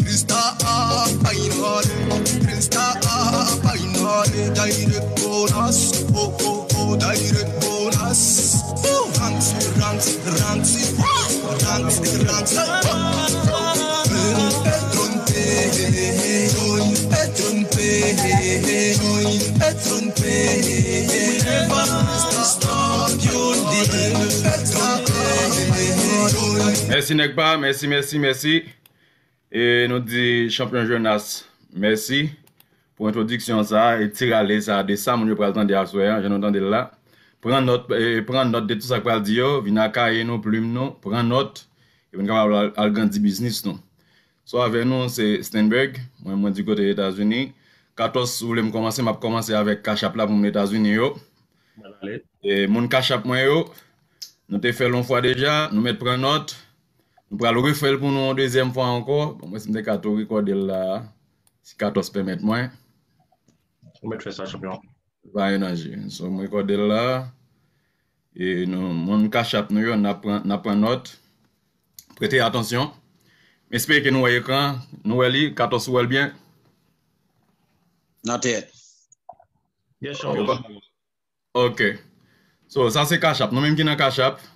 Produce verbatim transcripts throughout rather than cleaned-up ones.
Krista a bay nòle, Krista a bay nòle, direct bonus, oh oh oh, direct bonus. Ranti, ranti, ranti, ranti, ranti. Don Petron pay, Don Petron pay, Don Petron pay. We never stop, you did. Don Petron pay, Don Mèsi nèg pa, mèsi, mèsi, mèsi. E nou di chanpyon Jonas mèsi pou entwodiksyon sa a, e ti rale sa a de sa moun yo pral tande aswè a, jan nou tande l la. Pran nòt, e, pran nòt de tout sa k pral di yo, vin ak kaye nou, plim nou, pran nòt, e pou n kapab al, al grandi biznis nou. So avè nou, se Stenberg, mwen, mwen di kote Etazini. Katòs, si w vle m kòmanse, m ap kòmanse avèk Cash App la pou moun Etazini yo. Mwen ale. E moun Cash App mwen yo, nou te fè l yon fwa deja, nou mèt pran nòt. Nou pral refè l pou nou yon dezyèm fwa ankò. Bon, mwen si m te ka tou rekòde l la, si Katòs pèmèt mwen. Ou mèt fè sa, chanpyon. Pa gen danje. So, m rekòde l la. E nou, moun Cash App nou yo, n ap pran, n ap pran nòt. Prete atansyon. M espere ke nou wè ekran, nou wè li, Katòs ou wè l byen. Nan tèt. Yes, chanpyon. Ok. So, sa se Cash App. Nou menm ki nan Cash App.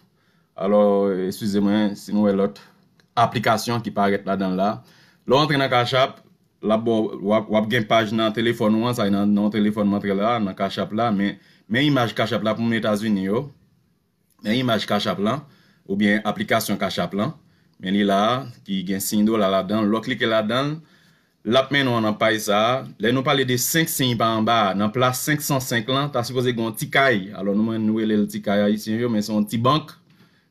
Alò, eskize mwen si nou wè lòt aplikasyon ki parèt ladan l la. Lè w antre nan Cash App, l ap ba w, w ap, w ap gen paj nan telefòn ou an, sa e nan, nan telefòn m antre la, nan Cash App la, men, men imaj Cash App la pou moun Etazini yo. Men imaj Cash App lan, oubyen aplikasyon Cash App lan. Men li la a, ki gen siy dola ladan l. Lè w klike ladan l, l ap mennen w nan paj sa a. Lè nou pale de senk siy pa anba a, nan plas senk san senk lan, ta sipoze gen yon ti kay. Alò, nou menm nou rele l ti kay ayisyen yo, men se yon ti bank.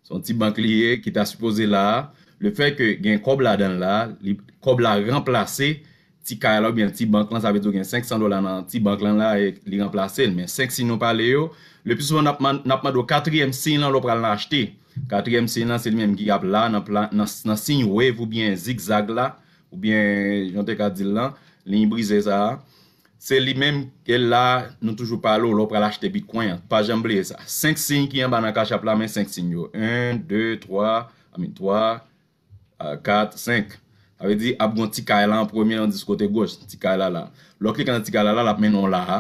Se yon ti bank li ye ki ta sipoze la a. Lefètke gen kòb ladan l la, li, kòb la ranplase ti kay la oubyen ti bank lan, sa vle di w gen senk san dola nan ti bank lan la e li ranplase l. Men senk siy nou pale yo, le pli souvan n ap man-, n ap mande w katriyèm siy lan lè w pral nan achte. Katriyèm siy lan, se li menm ki ap la nan pla-, nan, nan siy wave oubyen zigzag la, oubyen, jan w te ka di l lan, liy brize sa a. Se li menm ke la, nou toujou pale w lè w pral achte Bitcoin an. Pa janm bliye sa. Senk siy ki anba nan Cash App la, men senk siy yo. En, de, twa, I mean, twa, a, kat, senk. Sa vle di, ap gen yon ti kay la an premye, yon dis kote goch, ti kay la la. Lè w klike nan ti kay la la, l ap mennen w la a.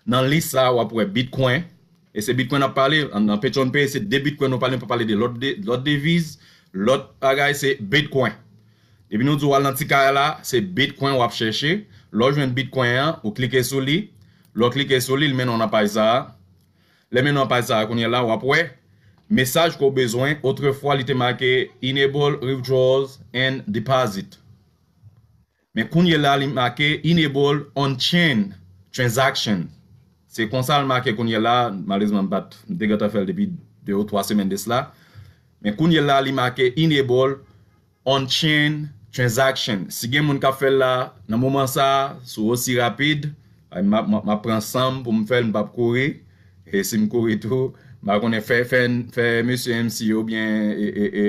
Nan lis sa a, w ap wè Bitcoin. E se Bitcoin n ap pale. Nan, nan Petron Pay, se de Bitcoin nou pale, nou pa pale de lòt de, lòt deviz, lòt bagay, se Bitcoin. Depi nou di w al nan ti kay la, se Bitcoin w ap chèche. Lè w jwenn Bitcoin an, ou klike sou li. Lè w klike sou li, li mennen w nan paj sa a. Lè mennen w nan paj sa a, kounye a la, w ap wè mesaj ke w bezwen. Otrefwa, li te make "Enable withdrawals and deposit." Men kounye a la, li make "Enable on-chain transaction." Se konsa l make kounye a la. Malerezman, m pa t, m te gentan fè l depi de ou twa semèn de sila. Men kounye a la, li make "Enable on-chain transaction." Si gen moun k ap fè l la, nan moman sa a, si w osi rapid, ay, m ap, m ap, m ap pran san m pou m fè l, m p ap kouri. E si m kouri tou, m pa konnen, fè, fè, fè mesye M C yo oubyen, e, e, e,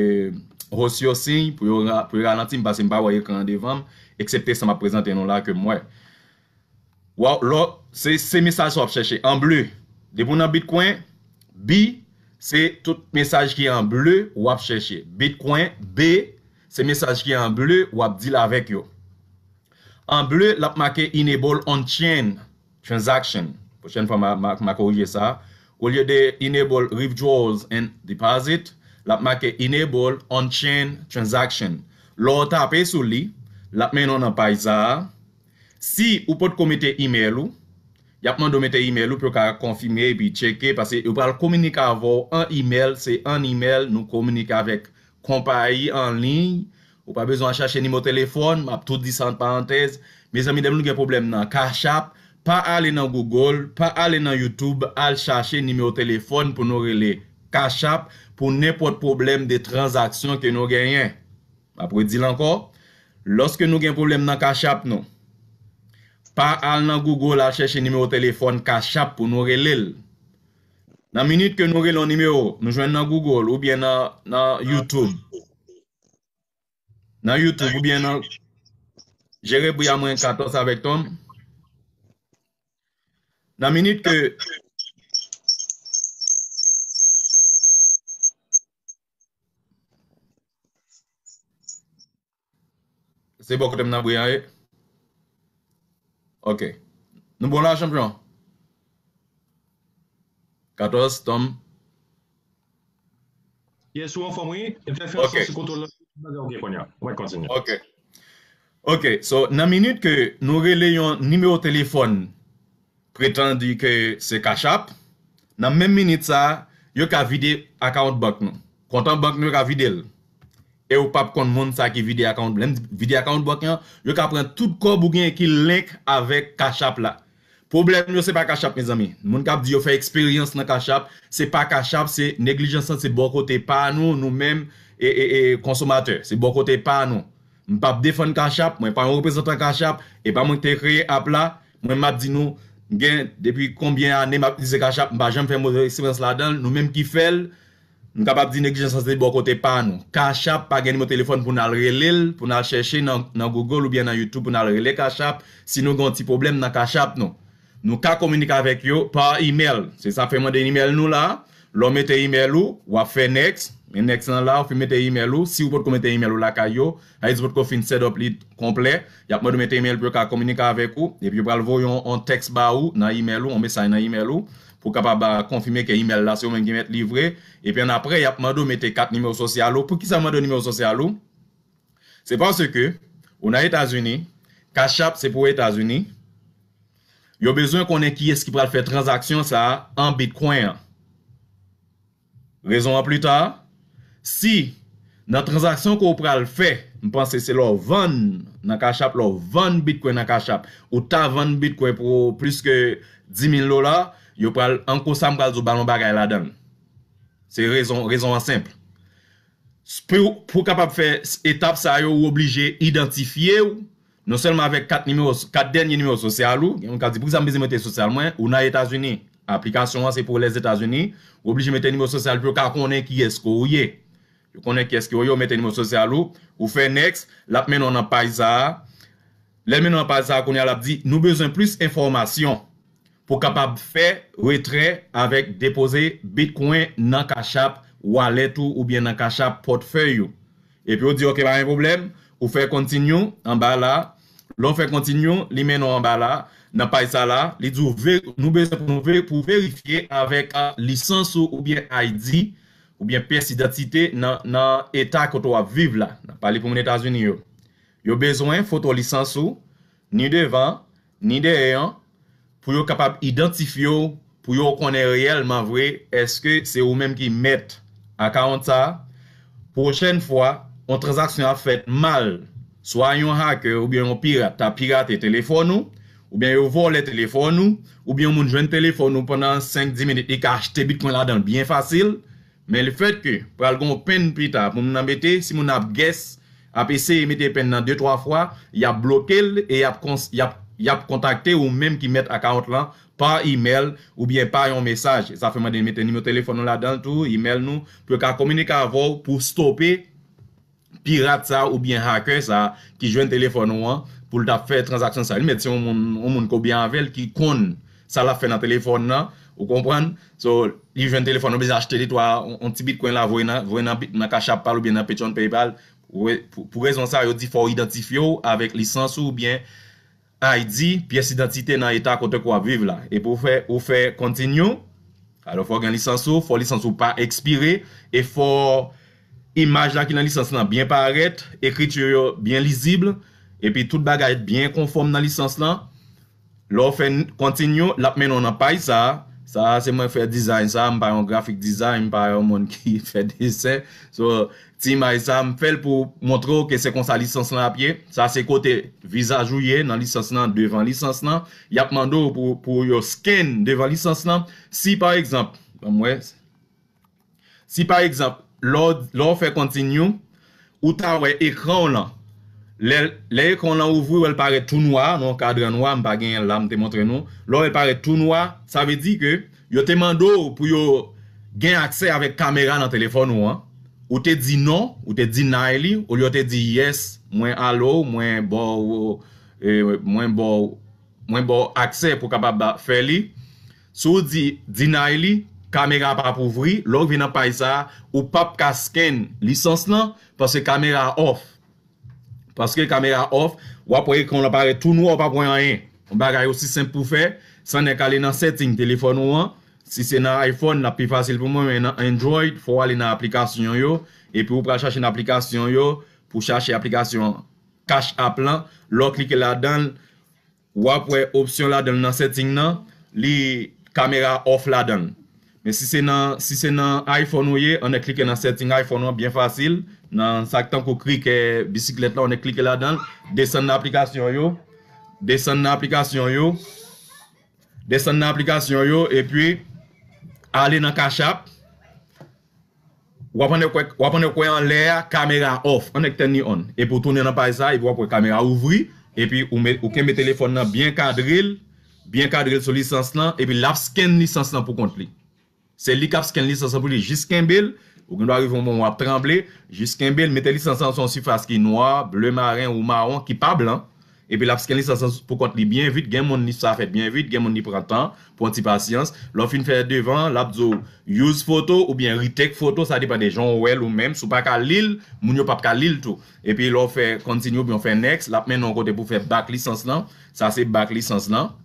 host yo siy pou yo ra-, pou yo ralanti m, paske m pa wè ekran an devan m, eksepte sa m ap prezante nou la ke m wè. Waw, lò, se, se mesaj sa w ap chèche an ble. Depi w nan Bitcoin, B, se tout mesaj ki an ble w ap chèche. Bitcoin, B, se mesaj ki an ble w ap deal avèk yo. An ble, l ap make "Enable on-chain transaction." Pwochèn fwa, m a, m a, m a korije sa. Olye de "Enable withdrawals and deposit", l ap make "Enable on-chain transaction." Lè w tape sou li, l ap mennen w nan paj sa a. Si ou potko mete imèl ou, y ap mande w mete imèl ou pou yo ka konfime epi tcheke, paske yo pral kominike avè w an imèl, se an imèl nou kominike avèk konpayi an liy. Ou pa bezwen al chache nimewo telefòn, m ap tou di sa ant parantèz. Mezanmi, depi nou gen pwoblèm nan Cash App, pa ale nan Google, pa ale nan YouTube, al chache nimewo telefòn pou nou rele Cash App pou nenpòt pwoblèm de tranzaksyon ke nou genyen. M ap redi l ankò, lòske nou gen pwoblèm nan Cash App nou, pa al nan Google al chèche nimewo telefòn Cash App pou nou rele l. Nan minit ke nou rele yon nimewo, nou jwenn nan Google oubyen nan, nan YouTube. Nan YouTube oubyen nan, jere bri a mwen, Katòs avèk Tom. Nan minit ke, m ap, Se bò kote m nan bri an ye? Ok. Nou bon la, chanpyon? Katòz, Tom. Yes, ou anfòm, wi. Fè, fè Ok. Sou kontwòl la. Bagay ou gen kounye a. Mwen kontinye. Ok. Ok, so, nan minit ke nou rele yon nimewo telefòn pretan di ke se Cash App, nan menm minit sa, yo ka vide akawont bank nou. Kont an bank nou, yo ka vide l. E ou p ap konn moun sa ki vide akawont. Lè m vide akawont bank lan, yo ka pran tout kòb ou gen ki link avèk Cash App la. Pwoblèm yo, se pa Cash App, mezanmi. Moun k ap di yo fè eksperyans nan Cash App, se pa Cash App, se neglijans lan, se bò kote pa nou, nou menm, e, e, e, konsomatè. Se bò kote pa nou. M p ap defann Cash App, mwen pa yon reprezantan Cash App, e pa mwen ki te kreye app la. Mwen m ap di nou, m gen depi konbyen ane m ap itilize Cash App, m pa janm fè move eksperyans ladan l, nou menm ki fè l, m kapab di neglijans lan se bò kote pa nou. Cash App pa gen nimewo telefòn pou n al rele l, pou n al chèche nan, nan Google oubyen nan YouTube pou n al rele Cash App, si nou gen yon ti pwoblèm nan Cash App nou. Nou ka kominike avèk yo pa imèl. Se sa fè mande imèl nou la. Lè w mete imèl ou, w ap fè next. Men next lan la, ou fin mete imèl ou. Si ou potko mete imèl ou lakay yo, sa vle di ou potko fin set up li konplè, y ap mande w mete imèl pou yo ka kominike avèk ou. Epi yo pral voye yon, yon tèks ba ou nan imèl ou, yon mesaj nan imèl ou, pou w kapab, ah, konfime ke imèl la se ou menm ki mèt li vre. Epi annapre, y ap mande w mete kat nimewo sosyal ou. Poukisa yo mande w nimewo sosyal ou? Se paske ou nan Etazini, Cash App se pou Etazini. Yo bezwen konnen kiyès ki pral fè tranzaksyon sa a an Bitcoin an. Rezon an pli ta, si nan tranzaksyon ke w pral fè, m panse se lè w vann nan Cash App, lè w vann Bitcoin nan Cash App, ou ta vann Bitcoin pou plis ke dis mil dola, yo pral, an kou sa m pral di w ba l yon bagay ladan l. Se rezon, rezon an senp. Pou, pou w kapab fè s-, etap sa yo, ou oblije idantifye w, non sèlman avèk kat nimewo, kat dènye nimewo sosyal ou, gen moun k ap di, "Poukisa m bezwen mete sosyal mwen?" Ou nan Etazini, aplikasyon an se pou Lèzetazini, ou oblije mete nimewo sosyal pou yo ka konnen kiyès ke w ye. Yo konnen kiyès ke w ye, ou mete nimewo sosyal ou, ou fè next, l ap mennen w nan paj sa a. Lè l mennen w nan paj sa a, kounye a l ap di, "Nou bezwen plis enfòmasyon." Pou kapab fè retrè avèk depoze Bitcoin nan Cash App wallet ou oubyen nan Cash App pòtfèy ou. Epi ou di, "Ok, pa gen pwoblèm." Ou fè continue anba la. Lè w fè continue, li mennen w anba la. Nan paj sa la, li di w ve-, nou bezwen pou nou ve-, pou verifye avèk, ah, lisans ou oubyen I D, oubyen pyès idantite nan, nan eta kote w ap viv la. N ap pale pou moun Etazini yo. Yo bezwen foto lisans ou, ni devan, ni dèyè an, pou yo kapab idantifye w, pou yo konnen reyèlman vre, èske se ou menm ki mèt akawont sa a. Pwochèn fwa, yon tranzaksyon ap fèt mal, swa yon hacker oubyen yon pirat ta pirate telefòn ou, oubyen yo vòlè telefòn ou, oubyen yon moun jwenn telefòn ou pandan senk, dis minit, li ka achte Bitcoin ladan l byen fasil, men lefètke pral gen yon pen pita pou moun nan mete, si moun nan ap guess, ap eseye mete pen nan de, twa fwa, y ap bloke l e y ap kons-, y ap, y ap kontakte ou menm ki mèt akawont lan pa imèl oubyen pa yon mesaj. E sa fè mande mete nimewo telefòn nou ladan l tou, imèl nou, pou yo ka kominike avè w pou stope pirat sa oubyen hacker sa ki jwenn telefòn ou an pou l t ap fè tranzaksyon sa. Li mèt se yon moun, yon moun ke w byen avè l ki konn sa l ap fè nan telefòn nan, ou konprann? So, li jwenn telefòn ou bezwen achte li twa, yon, yon ti bitcoin la, voye nan, voye nan, nan Cash App pa l oubyen nan Patreon, PayPal. Pou, pou, pou rezon sa, yo di fò w idantifye w avèk lisans ou oubyen I D, pyès idantite nan eta kote ke w ap viv la. E pou w fè, ou fè continue, alò fò w gen lisans ou, fò lisans ou pa ekspire, e fò imaj la ki nan lisans lan byen parèt, ekriti yo byen lizib, epi tout bagay byen konfòm nan lisans lan. Lè w fè n-, continue, l ap mennen w nan paj sa a. Sa a, se mwen fè design sa a, m pa yon graphic design, m pa yon moun ki fè desen. So, ti imaj sa a, m fè l pou montre w ke se konsa lisans lan ap ye. Sa se kote vizaj ou ye nan lisans lan, devan lisans lan. Y ap mande w pou, pou yo scan devan lisans lan. Si, pa egzanp, ban m wè, si pa egzanp, lè w, lè w fè continue, ou ta wè ekran w lan. Lè, lè ekran w lan ouvri, w wè l parèt tou nwa, nan yon kadran nwa, m pa genyen l la, m te montre nou. Lè w wè l parèt tou nwa, sa vle di ke yo te mande w pou yo gen aksè avèk kamera nan telefòn ou an. Ou te di non, ou te deny li, olye w te di yes, mwen allow, mwen ba w, e, mwen ba w, mwen ba w aksè pou w kapab ba, fè li. Si w di deny li, kamera pa ap ouvri, lè w rive nan paj sa a, ou p ap ka scan lisans lan, paske kamera a off. Paske kamera off, w ap wè ekran w lan parèt tou nwa, w p ap wè anyen. Yon bagay osi senp pou fè, sa nèk ale nan setting telefòn ou an. Si se nan iPhone, l ap pi fasil pou mwen, men nan Android, fò w ale nan aplikasyon yo, epi w pral chache nan aplikasyon yo, pou chache aplikasyon Cash App lan. Lè w klike ladan l, w ap wè opsyon ladan l nan setting nan, li kamera off ladan l. Men si se nan, si se nan iPhone ou ye, ann klike nan setting iPhone ou an byen fasil, nan sa k tankou krikè bisiklèt la, ann klike ladan l, desann nan aplikasyon yo, desann nan aplikasyon yo, desann nan aplikasyon yo, epi ale nan Cash App. W ap annik wè, w ap annik wè anlè a, kamera off, annik turn li on. Epi w tounen nan paj sa, epi w ap wè kamera ouvri, epi ou, met, ou kenbe telefòn nan byen kadre l, byen kadre l sou lisans lan, epi l ap scan lisans lan pou kont li. Se li k ap scan lisans lan pou li, jis kenbe l, ou gen dwa rive yon moman w ap tranble, jis kenbe l, mete lisans lan sou yon sifas ki nwa, ble maren ou mawon, ki pa blan, epi l ap scan lisans lan pou kont li byen vit. Gen moun li sa fèt byen vit, gen moun li pran tan, pran ti pasyans. Lè w fin fè devan, l ap di w use photo oubyen retake photo, sa depann de jan w wè l ou menm. Si w pa ka li l, moun yo p ap ka li l tou. Epi lè w fè continue oubyen w fè next, l ap mennen w kote pou w fè back lisans lan. Sa se back lisans lan.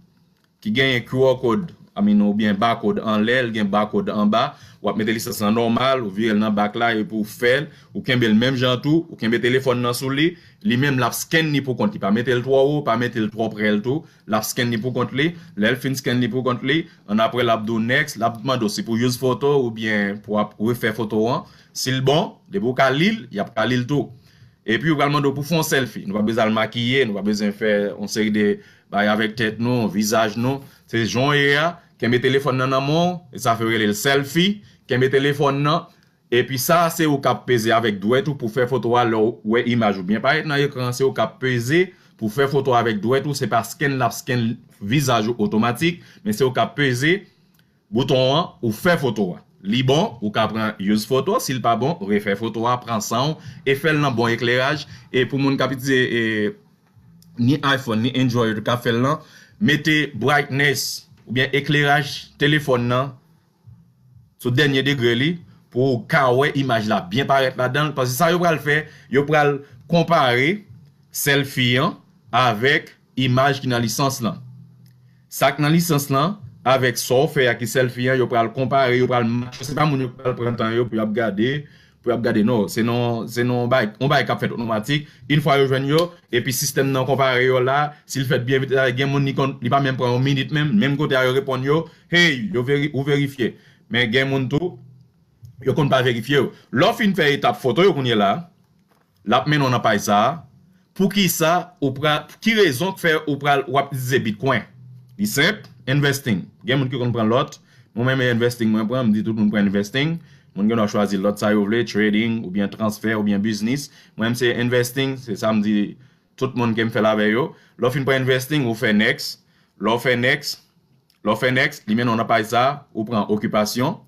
Ki genyen Q R code, I mean, oubyen barcode anlè, l gen barcode anba. W ap mete lisans lan nòmal, ou vire l nan back la epi w fè l, ou kenbe l menm jan tou, ou kenbe telefòn nan sou li. Li menm l ap scan li pou kont li, pa mete l twò wo, pa mete l twò prè l tou. L ap scan li pou kont li. Lè l fin scan li pou kont li, annapre l ap di w next, l ap mande w si pou use photo oubyen pou w ap refè foto an. Si l bon, depi w ka li l, y ap ka li l tou. Epi yo pral mande w pou fè yon selfie. Nou pa bezwen al makiye, nou pa bezwen fè yon seri de bagay avèk tèt nou, vizaj nou. Se jan w ye a, kenbe telefòn nan nan men w, e sa fè yo rele l selfie, kenbe telefòn nan, epi sa se ou k ap peze avèk dwèt ou pou fè foto a lè w wè imaj ou byen parèt nan ekran an, se ou k ap peze pou fè foto a avèk dwèt ou, se pa scan l ap scan vizaj ou otomatik, men se ou k ap peze bouton an, ou fè foto a. Li bon, ou ka pran use photo, si l pa bon, refè foto a, pran san w, e fè l nan bon ekleraj. E pou moun k ap itilize e, ni iPhone, ni Android, k ap fè l lan, mete brightness, oubyen ekleraj telefòn nan, sou dènye degre li, pou w ka wè imaj la byen parèt ladan l. Paske sa yo pral fè, yo pral konpare selfie an avèk imaj ki nan lisans lan. Sa k nan lisans lan, avèk sa w fè a ki selfie an, yo pral konpare, yo pral match. Se pa moun yo pral pran tan yo pou y ap gade, pou y ap gade, non. Se non, se non, bay, on bay k ap fèt otomatik. Yon fwa yo jwenn yo, epi sistèm nan konpare yo la, si l fèt byen vit, gen moun li konn, li pa menm pran yon minit menm, menm kote a yo reponn yo, hey, yo veri, ou verifye. Men gen moun tou, yo konn pa verifye yo. Lè w fin fè etap foto yo kounye la, l ap mennen w nan paj sa a. Poukisa ou pral, ki rezon k fè ou pral, w ap itilize Bitcoin? Li senp, investing. Gen moun ki konn pran lòt. Mwen menm e investing mwen pran, m di tout moun pran investing. Moun gen dwa chwazi lòt sa yo vle, trading, oubyen transfè, oubyen biznis. Mwen menm se investing, se sa m di tout moun ke m fè l avè yo. Lè w fin pran investing, ou fè next. Lè w fè next, lè w fè next, li mennen w nan paj sa a, ou pran okipasyon.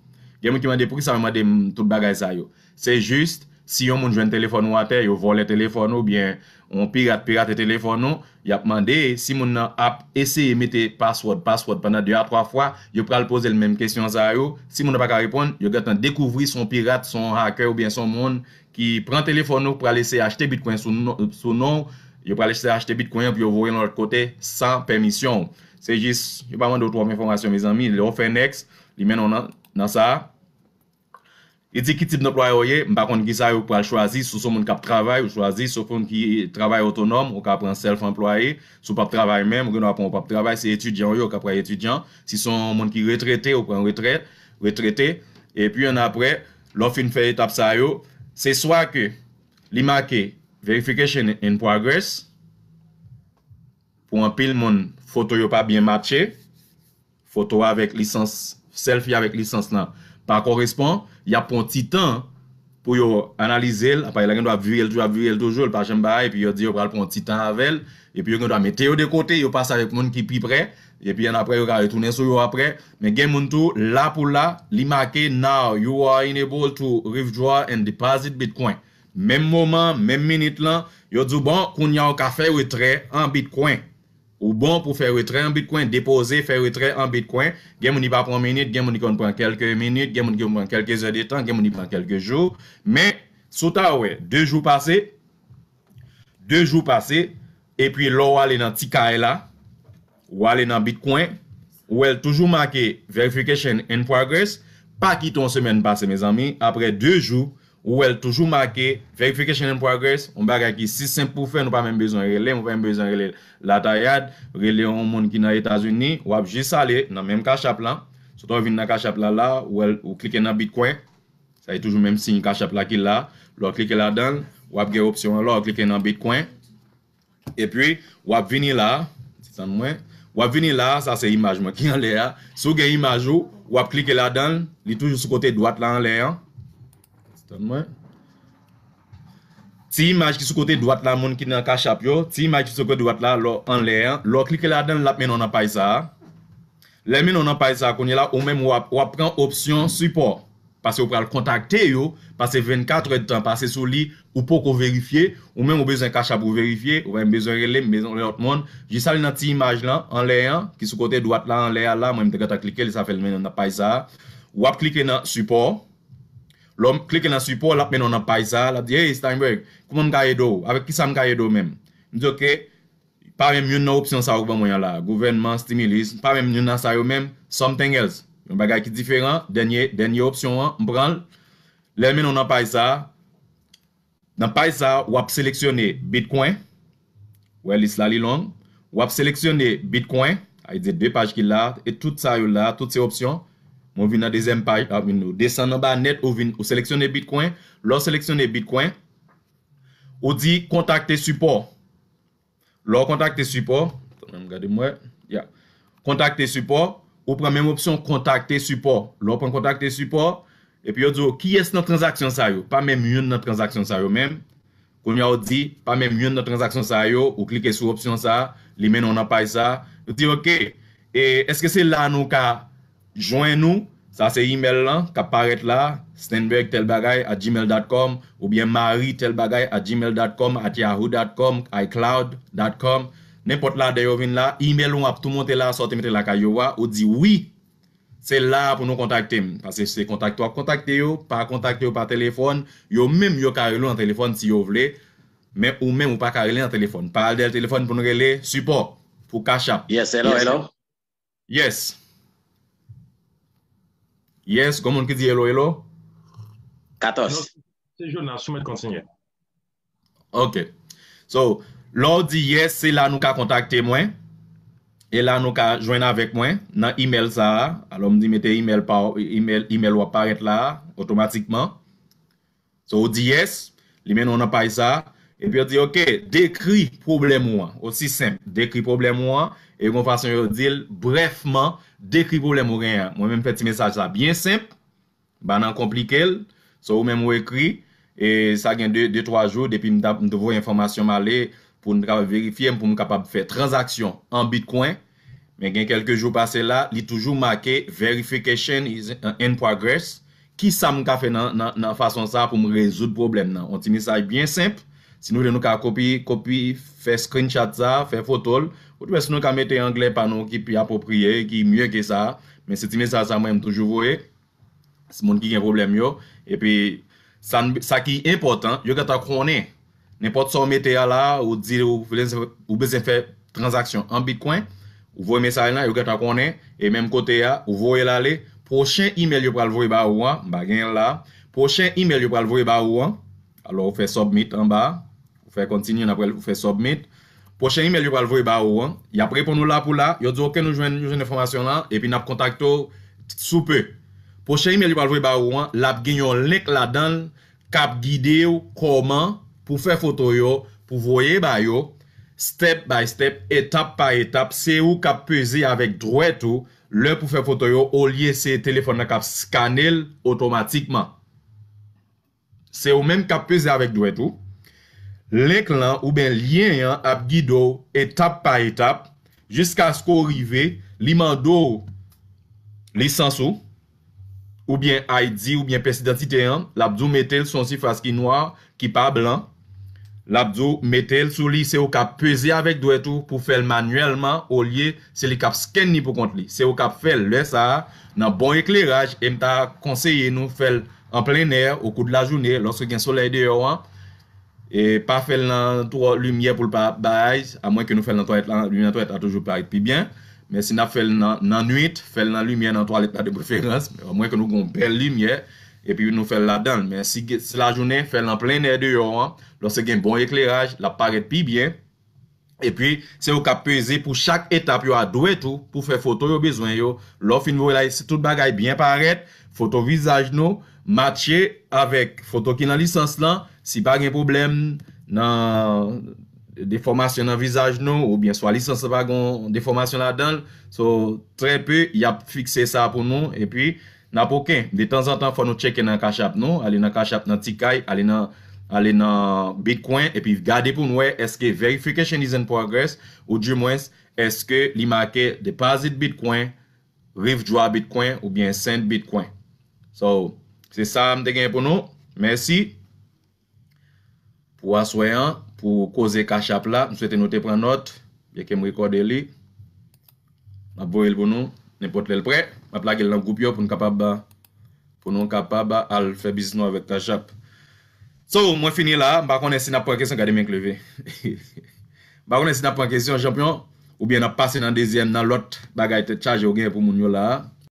Gen moun ki mande poukisa yo mande m tout bagay sa yo. Se jis, si yon moun jwenn telefòn ou atè, yo vòlè telefòn ou, oubyen yon pirat pirate telefòn ou, y ap mande, si moun nan ap eseye mete password, password pandan de a twa fwa, yo pral poze l menm kesyon sa yo. Si moun nan pa ka reponn, yo gentan dekouvri se yon pirat, se yon hacker oubyen se yon moun ki pran telefòn ou, pral eseye achte Bitcoin sou non, sou non w, yo pral eseye achte Bitcoin an pou yo voye l yon lòt kote san pèmisyon w. Se jis, yo pa mande w twòp enfòmasyon, mezanmi. Lè w fè next, li mennen w nan, nan sa a. Li di ki tip danplwaye w ye, m pa konn kisa yo pral chwazi, si w se yon moun k ap travay, ou chwazi, si w se yon moun ki travay otonòm, ou ka pran self anplwaye, si w p ap travay menm, ou gen dwa pran ou p ap travay, se etidyan w ye, ou ka pran etidyan, si se yon moun ki retrete, ou pran retrè, retrete, epi annapre, lè w fin fè etap sa yo, se swa ke li make verification in progress, pou anpil moun, foto yo pa byen matche, foto avèk lisans, selfie avèk lisans lan pa korespon, y ap pran ti tan pou yo analize l, aparèy la gen dwa ap vire l toujou, ap vire l toujou, l pa janm bay, epi yo di yo pral pran ti tan avè l, epi yo gen dwa mete yo de kote, yo pase avèk moun ki pi prè, epi annapre yo ka retounen sou yo apre, men gen moun tou, la pou la, li make, now you are enable to withdraw and deposit Bitcoin. Menm moman, menm minit lan, yo di w, bon, kounye a w ka fè retrè an Bitcoin. Ou bon pou fè retrè an Bitcoin, depoze, fè retrè an Bitcoin. Gen moun li pa pran minit, gen moun li konn pran kèlke minit, gen moun ki konn pran kèlke zè de tan, gen moun li pran kèlke jou. Men, si w ta wè, de jou pase, de jou pase, epi lè w ale nan ti kay la, ou ale nan Bitcoin, ou wè l toujou make verification in progress, pa kite yon semèn pase, mezanmi, apre de jou, ou wè l toujou make verification in progress, yon bagay ki si senp pou fè, nou pa menm bezwen rele m, ou pa menm bezwen rele Latayad, rele yon moun ki nan Etazini, w ap jis ale nan menm Cash App lan, sot w vin nan Cash App la la, ou wè l, ou klike nan Bitcoin, sa e toujou menm siy Cash App la ki la, lè w klike ladan l, w ap gen opsyon an la, w klike nan Bitcoin, epi w ap vini la, ti tann mwen, w ap vini la, sa se imaj mwen ki anlè a, si w gen imaj ou, w ap klike ladan l, li toujou sou kote dwat la anlè an, ti tann mwen, ti imaj ki sou kote dwat la, moun ki nan Cash App yo, ti imaj ki sou kote dwat la, lè w anlè an, lè w klike ladan l, l ap mennen w nan paj sa a, lè l mennen w nan pòt sa a, kounye a la, ou menm w ap, w ap pran opsyon sipò. Paske ou pral kontakte yo, pase vennkat èdtan pase sou li, ou poko verifye, ou menm ou bezwen Cash App ou verifye, ou pa menm bezwen rele m, bezwen lòt moun. Jis ale nan ti imaj lan, anlè an, ki sou kote dwat la, anlè a la, mwen m te gentan klike li, sa fè l mennen w nan paj sa a. W ap klike nan sipò. Lè w klike nan sipò, l ap mennen w nan paj sa a, l ap di, "Hey, Steinberg, kòman m ka ede w? Avèk kisa m ka ede w menm?" M di, "Ok." Pa menm youn nan opsyon sa yo k ban mwen an la. Gouvènman, stimulus, pa menm youn nan sa yo menm, something else. Yon bagay ki diferan, dènye, dènye opsyon an, m pran l. Lè l mennen w nan paj sa a, nan paj sa a, w ap seleksyone Bitcoin. Wè lis la li long. W ap seleksyone Bitcoin, sa vle di de paj ki la, e tout sa yo la, tout se opsyon. Mwen vin nan dezyèm paj, ah, vin, ou desann anba nèt, ou vin, ou seleksyone Bitcoin. Lè w seleksyone Bitcoin, ou di kontakte sipò. Lè w kontakte sipò, tann mwen m gade m wè, ya. Kontakte sipò, ou pran menm opsyon kontakte sipò. Lè w pran kontakte sipò, epi yo di w kiyès nan tranzaksyon sa yo, pa menm youn nan tranzaksyon sa yo menm. Kounye a w di pa menm youn nan tranzaksyon sa yo, ou klike sou opsyon sa, li mennen w nan paj sa. Yo di oke, e èske se la nou ka jwenn ou, sa se imèl lan k ap parèt la, steinberg tel bagay at gmail dot com, oubyen mari tel bagay at gmail dot com, at yahoo dot com, icloud dot com, nenpòt ladan yo vin la, imèl ou ap tou monte la, sa w te mete lakay yo a, ou di wi, se la a pou nou kontakte m. Paske se kontakte w ap kontakte yo, pa kontakte yo pa telefòn, yo menm yo ka rele w nan telefòn si yo vle, men ou menm ou pa ka rele nan telefòn. Pa al dèyè telefòn pou n rele sipò, pou Cash App. Yes, hello, hello. Yes. Yes, gon moun ki di hello, hello? Katòz. Se Jonas, ou mèt kontinye. Ok. So, lè w di yes, se la nou ka kontakte mwen. E la nou ka jwenn avèk mwen nan imèl sa a. Alò, m di mete imèl pa, imèl, imèl w ap parèt la a, otomatikman. So, ou di yes, li mennen w nan paj sa a. Epi yo di, oke, dekri pwoblèm ou an. Osi senp, dekri pwoblèm ou an. E yon fason yo di l, brèfman, dekri pwoblèm ou genyen an. Mwen menm fè ti mesaj sa byen senp, m pa nan konplike l. So, ou menm ou ekri, e sa gen de, de, twa jou depi m t ap, m te voye enfòmasyon m ale pou m kapab verifye m, pou m kapab fè tranzaksyon an Bitcoin. Men gen kèlke jou pase la, li toujou make verification is in progress. Kisa m ka fè nan, nan, nan fason sa a pou m rezoud pwoblèm nan? Yon ti mesaj byen senp. Si nou vle, nou ka kopi, kopi, fè screenshot sa, fè foto l. Oubyen si nou ka mete anglè pa nou ki pi apwopriye, ki mye ke sa. Men se ti mesaj sa mwen m toujou voye. Se moun ki gen pwoblèm yo. Epi, sa, n- sa ki enpòtan, yo gentan konnen. Nenpòt sa w mete a la, ou di ou vle, ou bezwen fè tranzaksyon an Bitcoin, ou voye mesaj lan, yo gentan konnen. E menm kote a, ou voye l ale. Pwochen imèl yo pral voye ba ou an, m pa genyen l la. Pwochen imèl yo pral voye ba ou an, alò ou fè submit anba, ou fè continue, n ap, ou fè submit. Pwochen imèl yo pral voye ba ou an, y ap reponn ou la pou la, yo di oke nou jwenn, nou jwenn enfòmasyon lan, epi n ap kontakte w sou pe. Pwochen imèl yo pral voye ba ou an, l ap gen yon link ladan l k ap gide w kòman pou fè foto yo, pou voye ba yo, step by step, etap pa etap, se ou k ap peze avèk dwèt ou lè pou fè foto yo, olye se telefòn nan k ap skane l otomatikman. Se ou menm k ap peze avèk dwèt ou. Link lan oubyen lyen an ap gide w etap pa etap jiskaske w rive, li mande w lisans ou, oubyen I D, oubyen pyès idantite an, l ap di w mete l sou yon sifas ki nwa, ki pa blan. L ap di w mete l sou li, se ou k ap peze avèk dwèt ou pou fè l manyèlman, olye se li k ap scan li pou kont li. Se ou k ap fè l lè sa a, nan bon ekleraj, e m ta konseye nou fè l an plen nè, o kou de lajounen, lòske gen solèy deyò an. E pa fè l nan twò limyè pou l pa bay, amwen ke nou fè l nan twalèt la, limyè nan twalèt la toujou parèt pi byen. Men si n ap fè l nan, nan nwit, fè l nan limyè nan twalèt la de preferans, amwen ke nou gen yon bèl limyè, epi nou fè l ladan l. Men si, si lajounen, fè l an plen nè deyò an, lòske gen bon ekleraj, l ap parèt pi byen. Epi, se ou k ap peze pou chak etap yo a dwèt ou pou fè foto yo bezwen yo. Lè w fin voye la, si tout bagay byen parèt, foto vizaj nou matche avèk foto ki nan lisans lan. Si pa gen pwoblèm nan defòmasyon nan vizaj nou, oubyen swa lisans lan pa gen defòmasyon ladan l, so, trè pe, y ap fikse sa pou nou. Epi, n ap oke. De tanzantan, fò nou tcheke nan Cash App nou, ale nan Cash App nan Tikay, ale nan, ale nan Bitcoin, epi gade pou n wè èske verification is in progress, ou dimwens, èske li make deposit Bitcoin, withdraw Bitcoin, oubyen send Bitcoin. So, se sa m te gen pou nou. Mèsi pou aswè an, pou koze Cash App la. M swete nou te pran nòt, byenke m rekòde li. M ap voye l pou nou, nenpòt lè l prè. M ap lage l nan gwoup yo pou n kapab, pou nou kapab al fè biznis nou avèk Cash App. So, mwen fini la, m pa konnen si n ap pran kesyon, gade men k leve. M pa konnen si n ap pran kesyon, chanpyon, oubyen n ap pase nan dezyèm, nan lòt bagay tèt chaje ou gen pou moun yo la a.